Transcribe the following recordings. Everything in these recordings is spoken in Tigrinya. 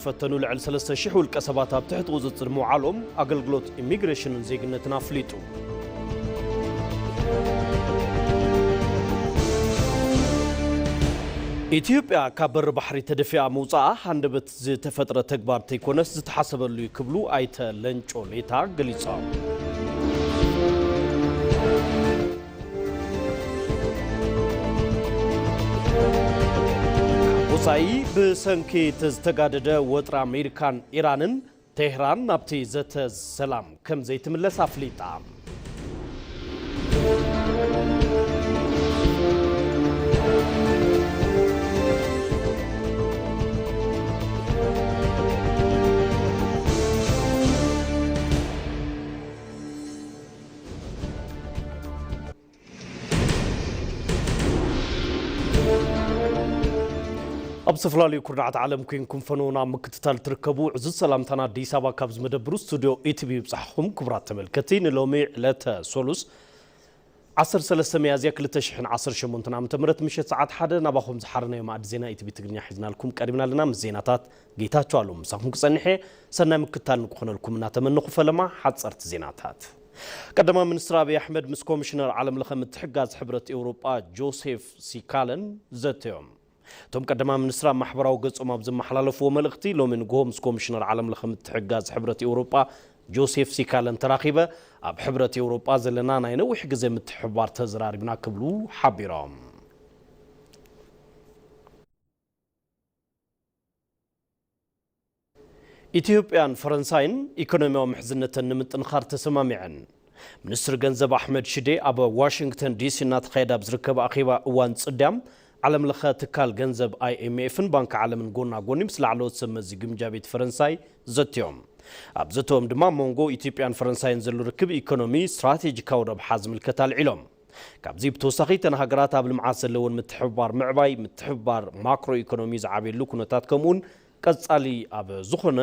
ፈተኑ ልዕሊ ሰለስተ ሽሕ ውልቀ ሰባት ኣብ ትሕቲ ቁጽጽር ምውዓሎም ኣገልግሎት ኢሚግሬሽንን ዜግነትን ኣፍሊጡ። ኢትዮጵያ ካብ በሪ ባሕሪ ተደፊኣ ምውጻኣ ሃንደበት ዝተፈጥረ ተግባር ተይኮነስ ዝተሓሰበሉ እዩ ክብሉ ኣይተ ለንጮ ሌታ ገሊጾም። ወጻኢ ብሰንኪ ዝተጋደደ ወጥሪ ኣሜሪካን ኢራንን ቴህራን ናብቲ ዘተ ሰላም ከም ዘይትምለስ ኣፍሊጣ። ኣብ ዝተፈላለዩ ኩርናዓት ዓለም ኮይንኩም ፈነውና ኣብ ምክትታል ትርከቡ ዕዙዝ ሰላምታና ኣዲስ ኣበባ ካብ ዝመደብሩ ስቱድዮ ኢቲቪ ይብጻሕኹም። ክቡራት ተመልከቲ፣ ንሎሚ ዕለተ ሶሉስ ዓሰርተ ሰለስተ ሚያዝያ ክልተ ሽሕን ዓሰርተ ሸሞንተን ዓመተ ምህረት ምሸት ሰዓት ሓደ ናባኹም ዝሓረናዮ ማዕዲ ዜና ኢቲቪ ትግርኛ ሒዝናልኩም ቀሪብና ኣለና። ምስ ዜናታት ጌታቸው ኣለዉ ምሳኹም ክጸንሕ እየ። ሰናይ ምክትታል ንክኾነልኩም እናተመነኹ ፈለማ ሓጸርቲ ዜናታት። ቀዳማይ ሚኒስትር ኣብይ ኣሕመድ ምስ ኮሚሽነር ዓለም ለኸ ምትሕጋዝ ሕብረት ኤውሮጳ ጆሴፍ ሲካለን ዘተዮም። እቶም ቀዳማይ ሚኒስትር ኣብ ማሕበራዊ ገጾም ኣብ ዘመሓላለፍዎ መልእኽቲ፣ ሎሚ ንግሆ ምስ ኮሚሽነር ዓለም ለኸ ምትሕጋዝ ሕብረት ኤውሮጳ ጆሴፍ ሲካለን ተራኺበ፣ ኣብ ሕብረት ኤውሮጳ ዘለና ናይ ነዊሕ ግዜ ምትሕብባር ተዘራሪብና ክብሉ ሓቢሮም። ኢትዮጵያን ፈረንሳይን ኢኮኖሚያዊ ምሕዝነተን ንምጥንኻር ተሰማሚዐን። ሚኒስትሪ ገንዘብ ኣሕመድ ሽዴ ኣብ ዋሽንግተን ዲሲ እናተኻየደ ኣብ ዝርከብ ኣኼባ እዋን ጽድያም፣ ዓለም ለኸ ትካል ገንዘብ ኣይኤምኤፍን ባንኪ ዓለምን ጎና ጎኒ ምስ ላዕለዎት ሰብ መዚ ግምጃ ቤት ፈረንሳይ ዘትዮም። ኣብ ዘተኦም ድማ መንጎ ኢትዮጵያን ፈረንሳይን ዘሎ ርክብ ኢኮኖሚ ስትራቴጂካዊ ረብሓ ዝምልከት ኣልዒሎም። ካብዚ ብተወሳኺ እተን ሃገራት ኣብ ልምዓት ዘለወን ምትሕብባር ምዕባይ፣ ምትሕብባር ማክሮ ኢኮኖሚ ዝዓብየሉ ኩነታት ከምኡውን ቀጻሊ ኣብ ዝኾነ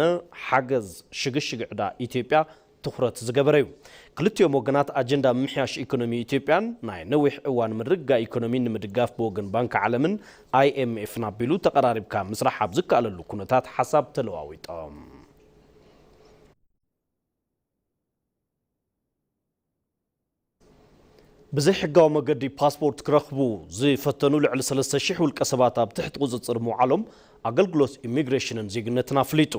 ሓገዝ ሽግሽግ ዕዳ ኢትዮጵያ ትኹረት ዝገበረ እዩ። ክልቲኦም ወገናት ኣጀንዳ ምምሕያሽ ኢኮኖሚ ኢትዮጵያን ናይ ነዊሕ እዋን ምርግጋእ ኢኮኖሚን ንምድጋፍ ብወገን ባንኪ ዓለምን ኣይኤምኤፍን ኣቢሉ ተቐራሪብካ ምስራሕ ኣብ ዝከኣለሉ ኩነታት ሓሳብ ተለዋዊጦም። ብዘይሕጋዊ መገዲ ፓስፖርት ክረኽቡ ዝፈተኑ ልዕሊ ሰለስተ ሽሕ ውልቀ ሰባት ኣብ ትሕቲ ቁጽጽር ምውዓሎም ኣገልግሎት ኢሚግሬሽንን ዜግነትን ኣፍሊጡ።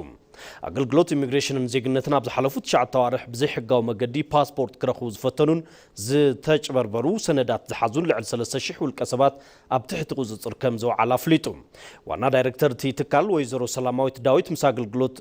ኣገልግሎት ኢሚግሬሽንን ዜግነትን ኣብ ዝሓለፉ ትሽዓተ ኣዋርሕ ብዘይሕጋዊ መገዲ ፓስፖርት ክረኽቡ ዝፈተኑን ዝተጭበርበሩ ሰነዳት ዝሓዙን ልዕሊ ሰለስተ ሽሕ ውልቀ ሰባት ኣብ ትሕቲ ቁጽጽር ከም ዘውዓለ ኣፍሊጡ። ዋና ዳይሬክተር እቲ ትካል ወይዘሮ ሰላማዊት ዳዊት ምስ ኣገልግሎት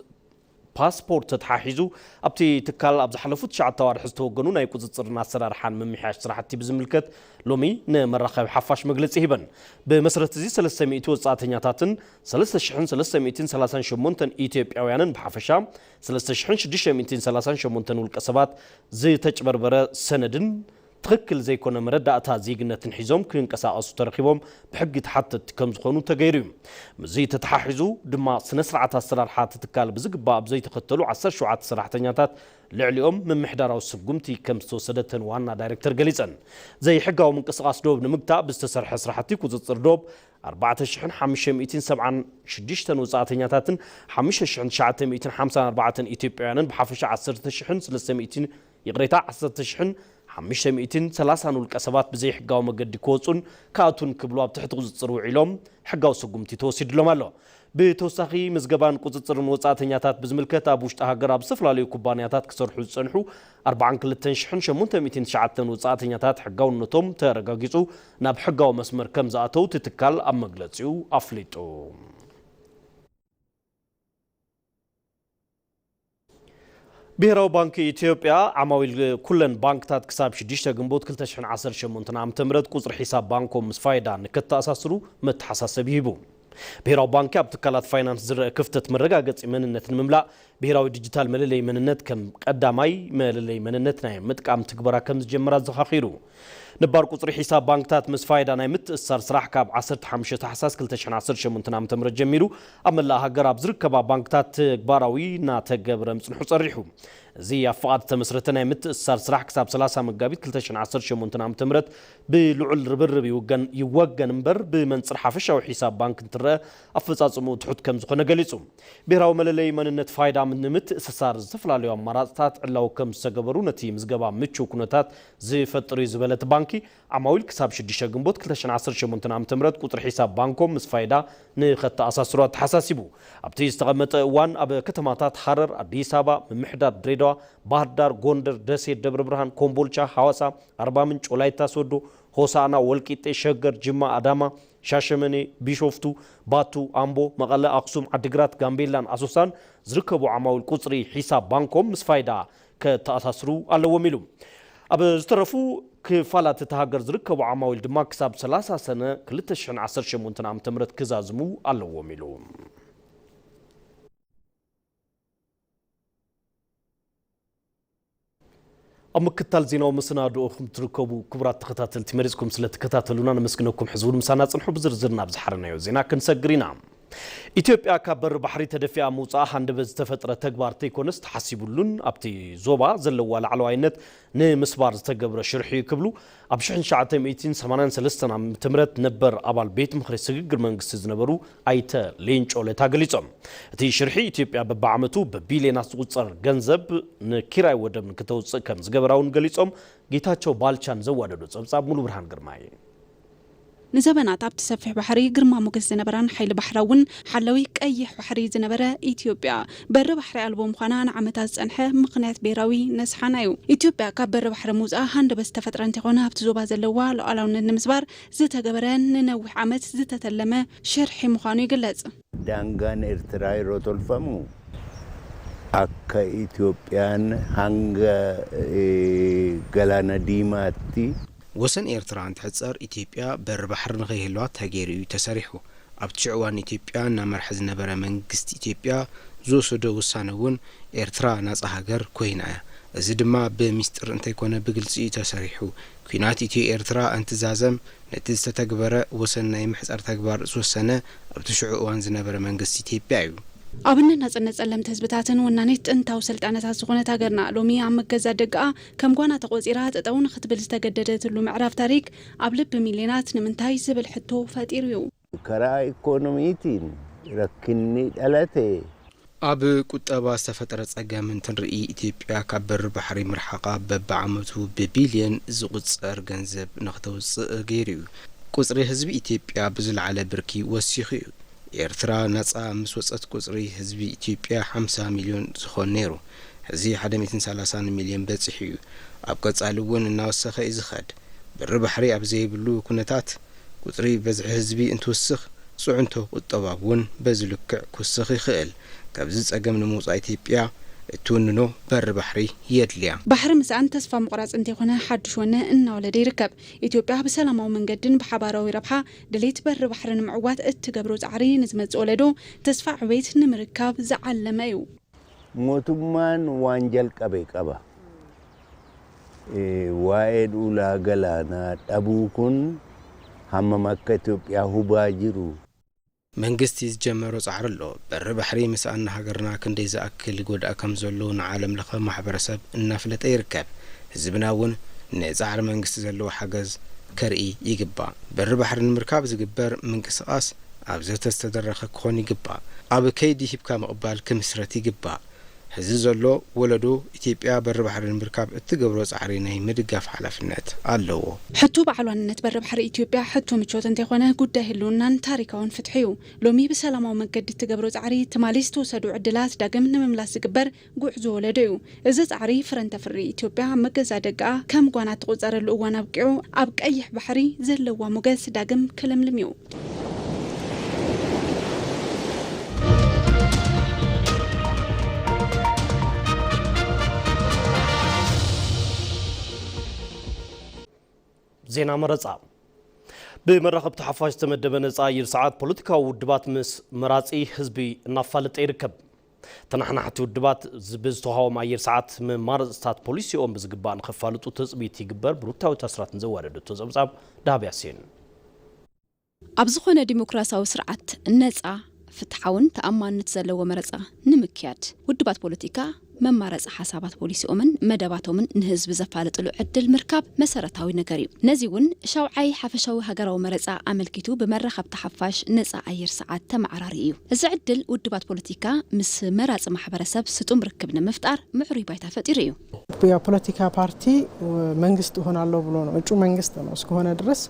ፓስፖርት ተተሓሒዙ ኣብቲ ትካል ኣብ ዝሓለፉ ትሽዓተ ኣዋርሕ ዝተወገኑ ናይ ቁጽጽርን ኣሰራርሓን ምምሕያሽ ስራሕቲ ብዝምልከት ሎሚ ንመራኸቢ ሓፋሽ መግለጺ ሂበን። ብመሰረት እዚ ሰለስተ ሚእቲ ወጻእተኛታትን ሰለስተ ሽሕን ሰለስተ ሚእትን ሰላሳን ሸሞንተን ኢትዮጵያውያንን ብሓፈሻ ሰለስተ ሽሕን ሽዱሽተ ሚእትን ሰላሳን ሸሞንተን ውልቀ ሰባት ዝተጭበርበረ ሰነድን ትኽክል ዘይኮነ መረዳእታ ዜግነትን ሒዞም ክንቀሳቐሱ ተረኺቦም ብሕጊ ተሓተትቲ ከም ዝኾኑ ተገይሩ እዩ። ምስዚ ተተሓሒዙ ድማ ስነ ስርዓት ኣሰራርሓ እቲ ትካል ብዝግባእ ኣብ ዘይተኸተሉ ዓሰርተ ሸውዓተ ሰራሕተኛታት ልዕሊኦም ምምሕዳራዊ ስጉምቲ ከም ዝተወሰደ እተን ዋና ዳይሬክተር ገሊጸን። ዘይሕጋዊ ምንቅስቓስ ዶብ ንምግታእ ብዝተሰርሐ ስራሕቲ ቁጽጽር ዶብ ኣርባዕተ ሽሕን ሓሙሽተ ሚእትን ሰብዓን ሽዱሽተን ወጻእተኛታትን ሓሙሽተ ሽሕን ትሽዓተ ሚእትን ሓምሳን ኣርባዕተን ኢትዮጵያውያንን ብሓፈሻ ዓሰርተ ሽሕን ሰለስተ ሚእትን ይቕሬታ፣ ዓሰርተ ሽሕን ሓሙሽተ ሚእትን ሰላሳን ውልቀ ሰባት ብዘይሕጋዊ መገዲ ክወጹን ክኣቱን ክብሉ ኣብ ትሕቲ ቁጽጽር ውዒሎም ሕጋዊ ስጉምቲ ተወሲድሎም ኣሎ። ብተወሳኺ ምዝገባን ቁጽጽርን ወጻእተኛታት ብዝምልከት ኣብ ውሽጢ ሃገር ኣብ ዝተፈላለዩ ኩባንያታት ክሰርሑ ዝጸንሑ ኣርባዓን ክልተን ሽሕን ሸሞንተ ሚእትን ትሽዓተን ወጻእተኛታት ሕጋውነቶም ተረጋጊጹ ናብ ሕጋዊ መስመር ከም ዝኣተው እቲ ትካል ኣብ መግለጺኡ ኣፍሊጡ። ብሄራዊ ባንኪ ኢትዮጵያ ዓማዊል ኩለን ባንክታት ክሳብ ሽዱሽተ ግንቦት ክልተ ሽሕን ዓሰርተ ሸሞንተን ዓመተ ምህረት ቁጽሪ ሒሳብ ባንኮም ምስ ፋይዳ ንከተኣሳስሩ መተሓሳሰቢ ሂቡ። ብሄራዊ ባንኪ ኣብ ትካላት ፋይናንስ ዝረአ ክፍተት መረጋገጺ መንነት ንምምላእ ብሄራዊ ዲጂታል መለለይ መንነት ከም ቀዳማይ መለለይ መንነት ናይ ምጥቃም ትግበራ ከም ዝጀመረ ኣዘኻኺሩ። ነባር ቁጽሪ ሒሳብ ባንክታት ምስ ፋይዳ ናይ ምትእስሳር ስራሕ ካብ ዓሰርተ ሓሙሽተ ታሕሳስ ክልተ ሽሕን ዓሰርተ ሸሞንተን ዓመተ ምህረት ጀሚሩ ኣብ መላእ ሃገር ኣብ ዝርከባ ባንክታት ተግባራዊ እናተገብረ ምጽንሑ ጸሪሑ። እዚ ኣብ ፍቓድ ዝተመስረተ ናይ ምትእስሳር ስራሕ ክሳብ ሰላሳ መጋቢት ክልተ ሽሕን ዓሰርተ ሸሞንተን ዓመተ ምህረት ብልዑል ርብርብ ይውገን፣ ይወገን እምበር ብመንጽር ሓፈሻዊ ሒሳብ ባንክ እንትረአ ኣፈጻጽምኡ ትሑት ከም ዝኾነ ገሊጹ። ብሄራዊ መለለዪ መንነት ፋይዳ ንምትእስሳር ዝተፈላለዩ ኣማራጽታት ዕላዊ ከም ዝተገበሩ ነቲ ምዝገባ ምቹው ኩነታት ዝፈጥር እዩ ዝበለ እቲ ባንኪ፣ ዓማዊል ክሳብ ሽዱሽተ ግንቦት ክልተ ሽሕን ዓሰርተ ሸሞንተን ዓመተ ምህረት ቁጽሪ ሒሳብ ባንኮም ምስ ፋይዳ ንኸተኣሳስሩ ኣተሓሳሲቡ። ኣብቲ ዝተቐመጠ እዋን ኣብ ከተማታት ሃረር፣ ኣዲስ ኣበባ፣ ምምሕዳር ድሬዳዋ፣ ባህር ዳር፣ ጎንደር፣ ደሴ፣ ደብረ ብርሃን፣ ኮምቦልቻ፣ ሃዋሳ፣ ኣርባ ምንጭ፣ ወላይታ ሶዶ፣ ሆሳዕና፣ ወልቂጤ፣ ሸገር፣ ጅማ፣ ኣዳማ፣ ሻሸመኔ፣ ቢሾፍቱ፣ ባቱ፣ ኣምቦ፣ መቐለ፣ ኣኽሱም፣ ዓዲግራት፣ ጋምቤላን ኣሶሳን ዝርከቡ ዓማዊል ቁጽሪ ሒሳብ ባንኮም ምስ ፋይዳ ከተኣሳስሩ ኣለዎም ኢሉ። ኣብ ዝተረፉ ክፋላት እታ ሃገር ዝርከቡ ዓማዊል ድማ ክሳብ ሰላሳ ሰነ ክልተ ሽሕን ዓሰርተ ሸሞንተን ዓመተ ምህረት ክዛዝሙ ኣለዎም ኢሉ። ኣብ ምክታል ዜናዊ መሰናድኦኹም ትርከቡ ክቡራት ተኸታተልቲ፣ መሪጽኩም ስለ ትከታተሉና ነመስግነኩም። ሕዚ እውን ምሳና ጽንሑ፣ ብዝርዝር ናብ ዝሓረናዮ ዜና ክንሰግር ኢና። ኢትዮጵያ ካብ በሪ ባሕሪ ተደፊኣ ምውጻኣ ሃንደበት ዝተፈጥረ ተግባር ተይኮነስ ተሓሲቡሉን ኣብቲ ዞባ ዘለዋ ላዕለዋይነት ንምስባር ዝተገብረ ሽርሒ እዩ ክብሉ ኣብ ሽሕን ትሽዓተ ሚእትን ሰማንያን ሰለስተን ዓመተ ምህረት ነበር ኣባል ቤት ምኽሪ ስግግር መንግስቲ ዝነበሩ ኣይተ ሌንጮ ለታ ገሊጾም። እቲ ሽርሒ ኢትዮጵያ በብዓመቱ ብቢልዮናት ዝቑጸር ገንዘብ ንኪራይ ወደብ ንክተውጽእ ከም ዝገበራ እውን ገሊጾም። ጌታቸው ባልቻን ዘዋደዶ ጸብጻብ ሙሉ ብርሃን ግርማይ። ንዘበናት ኣብቲ ሰፊሕ ባሕሪ ግርማ ሞገስ ዝነበራን ሓይሊ ባሕራ እውን ሓላዊ ቀይሕ ባሕሪ ዝነበረ ኢትዮጵያ በሪ ባሕሪ ኣልቦ ምዃና ንዓመታት ዝጸንሐ ምኽንያት ብሄራዊ ነስሓና እዩ። ኢትዮጵያ ካብ በሪ ባሕሪ ምውጻኣ ሃንደበት ዝተፈጥረ እንተይኮነ ኣብቲ ዞባ ዘለዋ ሉዓላውነት ንምስባር ዝተገበረ ንነዊሕ ዓመት ዝተተለመ ሽርሒ ምዃኑ ይግለጽ። Daangaan Eertiraa yeroo tolfamu akka Itoophiyaan hanga eh, galaana diimaatti ወሰን ኤርትራ እንትሕጸር ኢትዮጵያ በሪ ባሕሪ ንኸይህልዋ ተገይሩ እዩ ተሰሪሑ። ኣብቲ ሽዑ እዋን ኢትዮጵያ እናመርሐ ዝነበረ መንግስቲ ኢትዮጵያ ዝወሰዶ ውሳነ እውን ኤርትራ ናጻ ሃገር ኮይና እያ። እዚ ድማ ብሚስጥር እንተይኮነ ብግልጺ እዩ ተሰሪሑ። ኲናት ኢትዮ ኤርትራ እንትዛዘም ነቲ ዝተተግበረ ወሰን ናይ ምሕጻር ተግባር ዝወሰነ ኣብቲ ሽዑ እዋን ዝነበረ መንግስቲ ኢትዮጵያ እዩ። ኣብነት ናጽነት ጸለምቲ ህዝብታትን ወናኒት ጥንታዊ ስልጣነታት ዝኾነት ሃገርና ሎሚ ኣብ መገዛ ደገኣ ከም ጓና ተቖጺራ ጠጠው ንኽትብል ዝተገደደትሉ ምዕራፍ ታሪክ ኣብ ልቢ ሚልዮናት ንምንታይ ዝብል ሕቶ ፈጢሩ እዩ። Karaa ikoonomiitiin rakkinni dhalate ኣብ ቁጠባ ዝተፈጠረ ጸገም እንትንርኢ ኢትዮጵያ ካብ በሪ ባሕሪ ምርሓቓ በብዓመቱ ብቢልዮን ዝቑጸር ገንዘብ ንኽተውጽእ ገይሩ እዩ። ቁጽሪ ህዝቢ ኢትዮጵያ ብዝለዓለ ብርኪ ወሲኹ እዩ። ኤርትራ ናጻ ምስ ወጸት ቁጽሪ ህዝቢ ኢትዮጵያ ሓምሳ ሚልዮን ዝኾን ነይሩ። ሕዚ ሓደ ሚእትን ሰላሳን ሚልዮን በጺሑ እዩ። ኣብ ቀጻሊ እውን እናወሰኸ እዩ ዝኸድ። በሪ ባሕሪ ኣብ ዘይብሉ ኩነታት ቁጽሪ በዝሒ ህዝቢ እንትውስኽ ጽዕንቶ ቁጠባ እውን በዚ ልክዕ ክውስኽ ይኽእል። ካብዚ ጸገም ንምውጻእ ኢትዮጵያ እትውንኖ በሪ ባሕሪ የድልያ። ባሕሪ ምስኣን ተስፋ ምቑራጽ እንተይኮነ ሓዱሽ ወነ እናወለደ ይርከብ። ኢትዮጵያ ብሰላማዊ መንገድን ብሓባራዊ ረብሓ ድሌት በሪ ባሕሪ ንምዕዋት እትገብሮ ጻዕሪ ንዝመጽእ ወለዶ ተስፋ ዕቤት ንምርካብ ዝዓለመ እዩ። Mootummaan waan jalqabe qaba. Waa'een ulaa galaanaa dhabuu kun hammam akka Itoophiyaa hubaa jiru. መንግስቲ ዝጀመሮ ጻዕሪ ኣሎ። በሪ ባሕሪ ምስኣን ንሃገርና ክንደይ ዝኣክል ይጎድኣ ከም ዘሎ ንዓለም ለኸ ማሕበረሰብ እናፍለጠ ይርከብ። ህዝብና እውን ንጻዕሪ መንግስቲ ዘለዎ ሓገዝ ከርኢ ይግባእ። በሪ ባሕሪ ንምርካብ ዝግበር ምንቅስቓስ ኣብ ዘተ ዝተደረኸ ክኾን ይግባእ። ኣብ ከይዲ ሂብካ ምቕባል ክምስረት ይግባእ። ሕዚ ዘሎ ወለዶ ኢትዮጵያ በሪ ባሕሪ ንምርካብ እትገብሮ ጻዕሪ ናይ ምድጋፍ ሓላፍነት ኣለዎ። ሕቶ በዓል ዋንነት በሪ ባሕሪ ኢትዮጵያ ሕቶ ምቾት እንተይኮነ ጉዳይ ህልውናን ታሪካውን ፍትሒ እዩ። ሎሚ ብሰላማዊ መገዲ እትገብሮ ጻዕሪ ትማሊ ዝተወሰዱ ዕድላት ዳግም ንምምላስ ዝግበር ጉዕዞ ወለዶ እዩ። እዚ ጻዕሪ ፍረ እንተፍሪ ኢትዮጵያ መገዛ ደገኣ ከም ጓና እትቑጸረሉ እዋን ኣብቂዑ ኣብ ቀይሕ ባሕሪ ዘለዋ ሞገስ ዳግም ክልምልም እዩ። ዜና መረጻ። ብመራኸብቲ ሓፋሽ ዝተመደበ ነጻ ኣየር ሰዓት ፖለቲካዊ ውድባት ምስ መራጺ ህዝቢ እናፋለጠ ይርከብ። ተናሓናሕቲ ውድባት ዝ-፣ ብዝተዋሃቦም ኣየር ሰዓት መማረፅታት ፖሊሲኦም ብዝግባእ ንኸፋልጡ ትፅቢት ይግበር። ብሩክታዊት ኣስራት ንዘዋደደቶ ፀብፃብ ዳሃብ ያሲን። ኣብ ዝኾነ ዲሞክራሲያዊ ስርዓት ነፃ፣ ፍትሓውን ተኣማንነት ዘለዎ መረፃ ንምክያድ ውድባት ፖለቲካ መማረፂ ሓሳባት ፖሊሲኦምን መደባቶምን ንህዝቢ ዘፋልጥሉ ዕድል ምርካብ መሰረታዊ ነገር እዩ። ነዚ እውን ሻውዓይ ሓፈሻዊ ሃገራዊ መረፃ ኣመልኪቱ ብመራኸብቲ ሓፋሽ ነፃ ኣየር ሰዓት ተመዓራሪ እዩ። እዚ ዕድል ውድባት ፖለቲካ ምስ መራፂ ማሕበረሰብ ስጡም ርክብ ንምፍጣር ምዕሩይ ባይታ ፈጢሩ እዩ። የፖለቲካ ፓርቲ መንግስት እሆናለሁ ብሎ ነው፣ እጩ መንግስት ነው እስከሆነ ድረስ።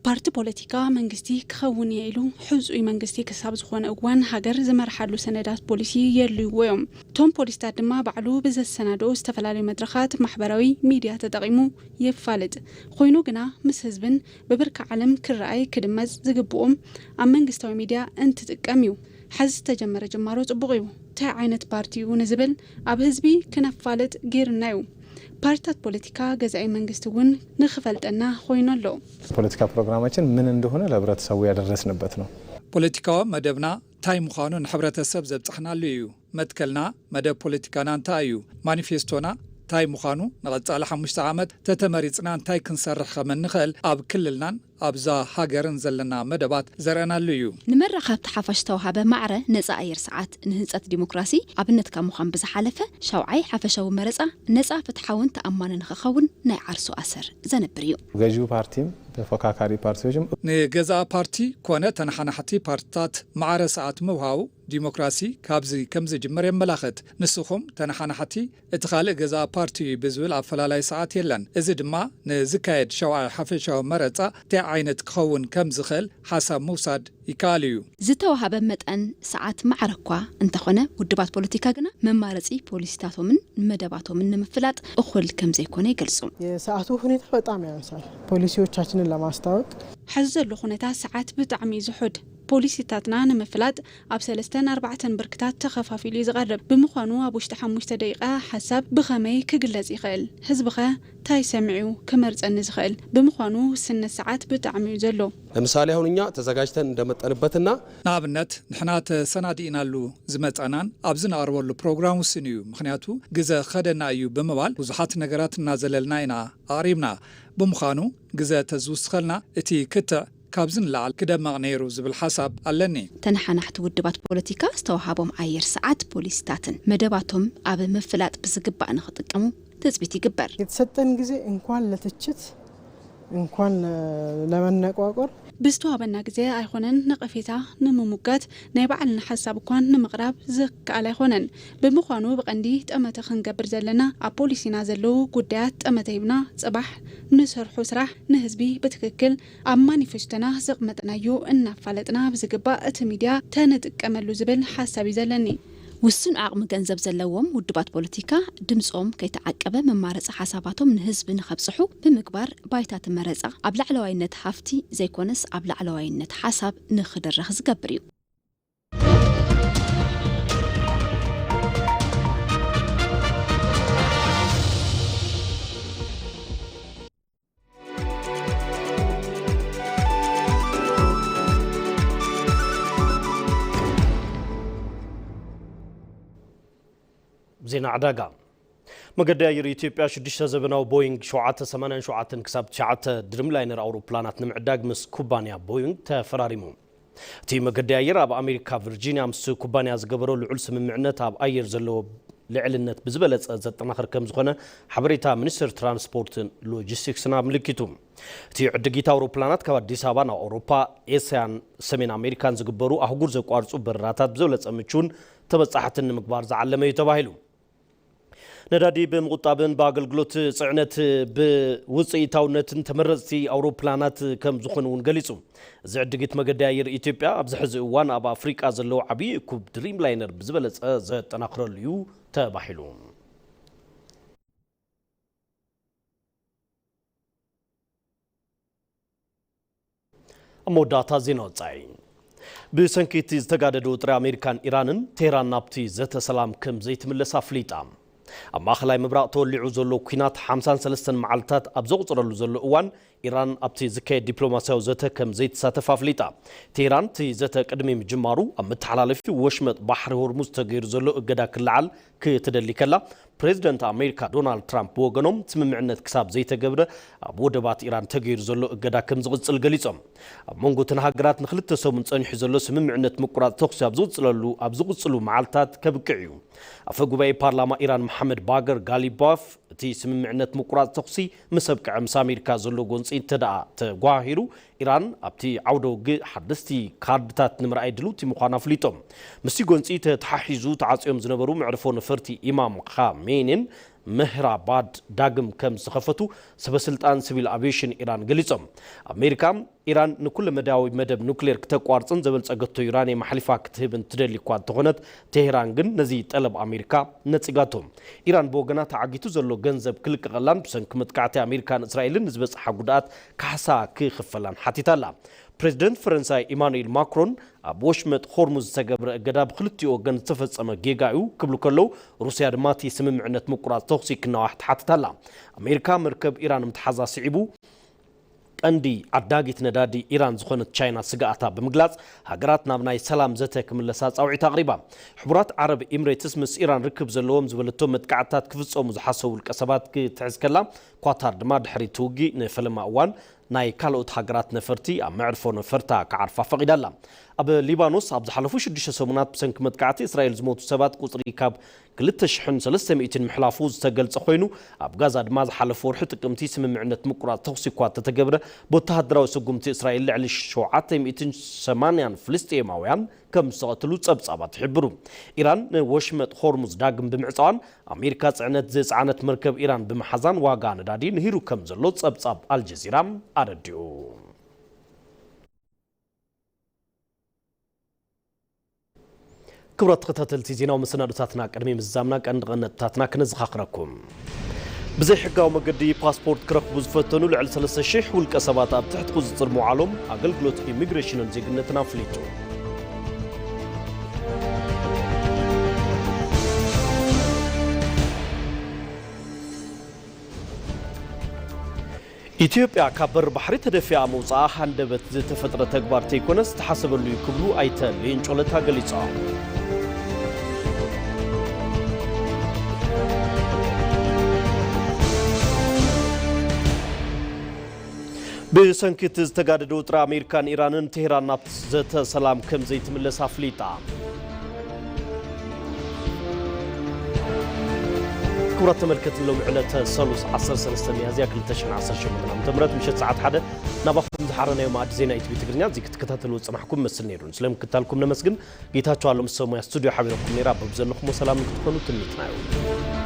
ፓርቲ ፖለቲካ መንግስቲ ክኸውን እየ ኢሉ ሕጹይ መንግስቲ ክሳብ ዝኾነ እዋን ሃገር ዝመርሓሉ ሰነዳት ፖሊሲ የድልይዎ እዮም። እቶም ፖሊስታት ድማ ባዕሉ ብዘሰናድኦ ዝተፈላለዩ መድረኻት ማሕበራዊ ሚድያ ተጠቒሙ የፋልጥ። ኮይኑ ግና ምስ ህዝብን ብብርኪ ዓለም ክረኣይ ክድመጽ ዝግብኦም ኣብ መንግስታዊ ሚድያ እንትጥቀም እዩ። ሕዚ ዝተጀመረ ጅማሮ ጽቡቕ እዩ። እንታይ ዓይነት ፓርቲ እዩ ንዝብል ኣብ ህዝቢ ክነፋልጥ ገይሩና እዩ። ፓርቲታት ፖለቲካ ገዛኢ መንግስቲ እውን ንኽፈልጠና ኮይኑ ኣሎ። ፖለቲካ ፕሮግራማችን ምን እንደሆነ ለህብረተሰቡ ያደረስንበት ነው። ፖለቲካዊ መደብና እንታይ ምዃኑ ንሕብረተሰብ ዘብጻሕናሉ እዩ። መትከልና፣ መደብ ፖለቲካና እንታይ እዩ፣ ማኒፌስቶና እንታይ ምዃኑ፣ ንቐጻሊ ሓሙሽተ ዓመት ተተመሪጽና እንታይ ክንሰርሕ ከም እንኽእል ኣብ ክልልናን ኣብዛ ሃገርን ዘለና መደባት ዘርእናሉ እዩ። ንመራኸብቲ ሓፋሽ ዝተዋሃበ ማዕረ ነጻ ኣየር ሰዓት ንህንጸት ዲሞክራሲ ኣብነት ካብ ምዃን ብዝሓለፈ ሻውዓይ ሓፈሻዊ መረጻ ነጻ፣ ፍትሓውን ተኣማንን ንኽኸውን ናይ ዓርሱ ኣሰር ዘንብር እዩ። ገዢው ፓርቲም ተፎካካሪ ፓርቲዎችም ንገዛእ ፓርቲ ኮነ ተነሓናሕቲ ፓርቲታት ማዕረ ሰዓት ምውሃቡ ዲሞክራሲ ካብዚ ከም ዝጅምር የመላኽት። ንስኹም ተነሓናሕቲ እቲ ካልእ ገዛእ ፓርቲ እዩ ብዝብል ኣፈላላይ ሰዓት የለን። እዚ ድማ ንዝካየድ ሸውዓይ ሓፈሻዊ መረጻ እንታይ ዓይነት ክኸውን ከም ዝኽእል ሓሳብ ምውሳድ ይከኣል እዩ። ዝተዋሃበ መጠን ሰዓት ማዕረ እኳ እንተኾነ ውድባት ፖለቲካ ግና መማረጺ ፖሊሲታቶምን መደባቶምን ንምፍላጥ እኹል ከም ዘይኮነ ይገልጹ። የሰዓቱ ሁኔታ በጣም ያንሳል። ፖሊሲዎቻችንን ለማስታወቅ ሕዚ ዘሎ ኩነታት ሰዓት ብጣዕሚ እዩ ዝሑድ። ፖሊሲታትና ንምፍላጥ ኣብ ሰለስተን ኣርባዕተን ብርክታት ተኸፋፊሉ እዩ ዝቐርብ። ብምዃኑ ኣብ ውሽጢ ሓሙሽተ ደቂቃ ሓሳብ ብኸመይ ክግለጽ ይኽእል? ህዝብኸ እንታይ ሰሚዑ ክመርጸኒ ዝኽእል? ብምዃኑ ውስነት ሰዓት ብጣዕሚ እዩ ዘሎ። ለምሳሌ አሁን እኛ ተዘጋጅተን እንደመጠንበትና ንኣብነት ንሕና ተሰናዲእናሉ ዝመጻናን ኣብዚ ንቐርበሉ ፕሮግራም ውስን እዩ። ምኽንያቱ ግዘ ኸደና እዩ ብምባል ብዙሓት ነገራት እናዘለልና ኢና ኣቕሪብና። ብምዃኑ ግዘ ተዝውስኸልና እቲ ክትዕ ካብዚ ንላዕሊ ክደምቕ ነይሩ ዝብል ሓሳብ ኣለኒ። ተነሓናሕቲ ውድባት ፖለቲካ ዝተዋሃቦም ኣየር ሰዓት ፖሊሲታትን መደባቶም ኣብ ምፍላጥ ብዝግባእ ንኽጥቀሙ ትጽቢት ይግበር። የተሰጠን ጊዜ እንኳን ለትችት እንኳን ለመነቋቆር ብዝተዋበና ግዜ ኣይኮነን ነቐፌታ ንምሙጋት ናይ ባዕልና ሓሳብ እኳን ንምቕራብ ዝከኣል ኣይኮነን። ብምዃኑ ብቐንዲ ጠመተ ክንገብር ዘለና ኣብ ፖሊሲና ዘለዉ ጉዳያት ጠመተ ሂብና ጽባሕ ንሰርሖ ስራሕ ንህዝቢ ብትክክል ኣብ ማኒፌስቶና ዘቕመጥናዮ እናፋለጥና ብዝግባእ እቲ ሚድያ ተንጥቀመሉ ዝብል ሓሳብ እዩ ዘለኒ። ውሱን ዓቕሚ ገንዘብ ዘለዎም ውድባት ፖለቲካ ድምፆም ከይተዓቀበ መማረፂ ሓሳባቶም ንህዝቢ ንኸብፅሑ ብምግባር ባይታ እቲ መረፃ ኣብ ላዕለዋይነት ሃፍቲ ዘይኮነስ ኣብ ላዕለዋይነት ሓሳብ ንኽድረኽ ዝገብር እዩ። ዜና ዕዳጋ። መገዲ ኣየር ኢትዮጵያ ሽዱሽተ ዘበናዊ ቦይንግ ሸውዓተ ሰማንያን ሸውዓተን ክሳብ ትሽዓተ ድሪምላይነር ኣውሮፕላናት ንምዕዳግ ምስ ኩባንያ ቦይንግ ተፈራሪሙ። እቲ መገዲ ኣየር ኣብ ኣሜሪካ ቪርጂንያ ምስ ኩባንያ ዝገበሮ ልዑል ስምምዕነት ኣብ ኣየር ዘለዎ ልዕልነት ብዝበለጸ ዘጠናኽር ከም ዝኾነ ሓበሬታ ሚኒስትር ትራንስፖርትን ሎጂስቲክስን ኣመልኪቱ። እቲ ዕድጊት ኣውሮፕላናት ካብ ኣዲስ ኣበባ ናብ ኣውሮፓ፣ ኤስያን ሰሜን ኣሜሪካን ዝግበሩ ኣህጉር ዘቋርጹ በረራታት ብዝበለጸ ምቹውን ተበጻሕትን ንምግባር ዝዓለመ እዩ ተባሂሉ። ነዳዲ ብምቑጣብን ብኣገልግሎት ጽዕነት ብውጽኢታውነትን ተመረጽቲ ኣውሮፕላናት ከም ዝኾኑ እውን ገሊጹ። እዚ ዕድጊት መገዲ ኣየር ኢትዮጵያ ኣብዚ ሕዚ እዋን ኣብ ኣፍሪቃ ዘለዎ ዓብዪ እኩብ ድሪም ላይነር ብዝበለጸ ዘጠናኽረሉ እዩ ተባሂሉ። ኣብ መወዳእታ ዜና ወጻኢ። ብሰንኪ እቲ ዝተጋደደ ውጥሪ ኣሜሪካን ኢራንን፣ ቴህራን ናብቲ ዘተ ሰላም ከም ዘይትምለስ ኣፍሊጣ። ኣብ ማእኸላይ ምብራቕ ተወሊዑ ዘሎ ኲናት ሓምሳን ሰለስተን መዓልታት ኣብ ዘቑጽረሉ ዘሎ እዋን፣ ኢራን ኣብቲ ዝካየድ ዲፕሎማስያዊ ዘተ ከም ዘይትሳተፍ ኣፍሊጣ። ቴህራን እቲ ዘተ ቅድሚ ምጅማሩ ኣብ መተሓላለፊ ወሽመጥ ባሕሪ ሆርሙዝ ተገይሩ ዘሎ እገዳ ክለዓል ክትደሊ ከላ፣ ፕሬዚደንት ኣሜሪካ ዶናልድ ትራምፕ ብወገኖም ስምምዕነት ክሳብ ዘይተገብረ ኣብ ወደባት ኢራን ተገይሩ ዘሎ እገዳ ከም ዝቕጽል ገሊጾም። ኣብ መንጎ እተን ሃገራት ንክልተ ሰሙን ጸኒሑ ዘሎ ስምምዕነት ምቁራጽ ተኹሲ ኣብ ዝቕጽለሉ ኣብ ዝቕጽሉ መዓልታት ከብቅዕ እዩ። ኣፈ ጉባኤ ፓርላማ ኢራን መሓመድ ባገር ጋሊባፍ እቲ ስምምዕነት ምቁራጽ ተኹሲ ምስ ኣብቅዐ ምስ ኣሜሪካ ዘሎ ጎንጺ እንተ ደኣ ተጓሂሩ፣ ኢራን ኣብቲ ዓውደ ውግእ ሓደስቲ ካርድታት ንምርኣይ ድልውቲ ምዃና ኣፍሊጦም። ምስቲ ጎንጺ ተተሓሒዙ ተዓጽዮም ዝነበሩ መዕርፎ ነፈርቲ ኢማም ኻሜኒን ምህራባድ ዳግም ከም ዝተኸፈቱ ሰበስልጣን ሲቪል ኣቪዬሽን ኢራን ገሊጾም። ኣሜሪካ፣ ኢራን ንኩለ መዳያዊ መደብ ኑክሌር ክተቋርጽን ዘበልጸገቶ ዩራኒየም ኣሕሊፋ ክትህብን ትደሊ እኳ እንተኾነት፣ ቴህራን ግን ነዚ ጠለብ ኣሜሪካ ነጺጋቶ። ኢራን ብወገና ተዓጊቱ ዘሎ ገንዘብ ክልቀቐላን ብሰንኪ መጥቃዕቲ ኣሜሪካን እስራኤልን ንዝበጽሓ ጉድኣት ካሕሳ ክኽፈላን ሓቲታ ኣላ። ፕሬዚደንት ፈረንሳይ ኢማኑኤል ማክሮን ኣብ ወሽመጥ ሆርሙዝ ዝተገብረ እገዳ ብክልቲኡ ወገን ዝተፈጸመ ጌጋ እዩ ክብሉ ከለዉ፣ ሩስያ ድማ እቲ ስምምዕነት ምቁራጽ ተኹሲ ክነዋሕ ትሓትት ኣላ። ኣሜሪካ መርከብ ኢራን ምትሓዛ ስዒቡ ቀንዲ ዓዳጊት ነዳዲ ኢራን ዝኾነት ቻይና ስግኣታ ብምግላጽ፣ ሃገራት ናብ ናይ ሰላም ዘተ ክምለሳ ጻውዒት ኣቕሪባ። ሕቡራት ዓረብ ኢምሬትስ ምስ ኢራን ርክብ ዘለዎም ዝበለቶ መጥቃዕትታት ክፍጸሙ ዝሓሰቡ ውልቀ ሰባት ክትሕዝ ከላ፣ ኳታር ድማ ድሕሪ እቲ ውግእ ንፈለማ እዋን ናይ ካልኦት ሃገራት ነፈርቲ ኣብ መዕርፎ ነፈርታ ክዓርፋ ፈቒዳ ኣላ። ኣብ ሊባኖስ ኣብ ዝሓለፉ ሽዱሽተ ሰሙናት ብሰንኪ መጥቃዕቲ እስራኤል ዝሞቱ ሰባት ቁጽሪ ካብ ክልተ ሽሕን ሰለስተ ሚእትን ምሕላፉ ዝተገልጸ ኮይኑ፣ ኣብ ጋዛ ድማ ዝሓለፈ ወርሒ ጥቅምቲ ስምምዕነት ምቁራጽ ተኹሲ እኳ እንተተገብረ፣ ብወተሃደራዊ ስጉምቲ እስራኤል ልዕሊ ሸውዓተ ሚእትን ሰማንያን ፍልስጤማውያን ከም ዝተቐትሉ ጸብጻባት ይሕብሩ። ኢራን ንወሽመጥ ሆርሙዝ ዳግም ብምዕጻዋን ኣሜሪካ ጽዕነት ዝጸዓነት መርከብ ኢራን ብምሓዛን ዋጋ ነዳዲ ንሂሩ ከም ዘሎ ጸብጻብ ኣልጀዚራ ኣረዲኡ። ክቡራት ተኸታተልቲ ዜናዊ መሰናዶታትና ቅድሚ ምዝዛምና ቀንዲ ቀነጥታትና ክነዘኻኽረኩም። ብዘይ ሕጋዊ መገዲ ፓስፖርት ክረኽቡ ዝፈተኑ ልዕሊ ሰለስተ ሽሕ ውልቀ ሰባት ኣብ ትሕቲ ቁጽጽር ምውዓሎም ኣገልግሎት ኢሚግሬሽንን ዜግነትን ኣፍሊጡ። ኢትዮጵያ ካብ በር ባሕሪ ተደፊኣ ምውጻኣ ሃንደበት ዝተፈጥረ ተግባር ተይኮነስ ዝተሓሰበሉ እዩ ክብሉ ኣይተ ሌንጮ ለታ ገሊጾም። ብሰንኪ እቲ ዝተጋደደ ውጥረ ኣሜሪካን ኢራንን ቴህራን ናብ ዘተ ሰላም ከም ዘይትምለስ ኣፍሊጣ። ክቡራት ተመልከቲ፣ ሎሚ ዕለተ ሰሉስ ዓሰርተ ሰለስተ ሚያዝያ ክልተ ሽሕን ዓሰርተ ሸሞንተን ዓመተ ምህረት ምሸት ሰዓት ሓደ ናባኹም ዝሓረናዮ መኣዲ ዜና ኢቲቪ ትግርኛ እዚ ክትከታተልዎ ዝጸናሕኩም መስል ነይሩ። ስለምክታልኩም ነመስግን። ጌታቸው ኣሎ ምስ ሰብ ሞያ ስቱድዮ ሓቢረኩም ነይራ። በብዘለኹሞ ሰላም ንክትኾኑ ትምኒትና እዩ።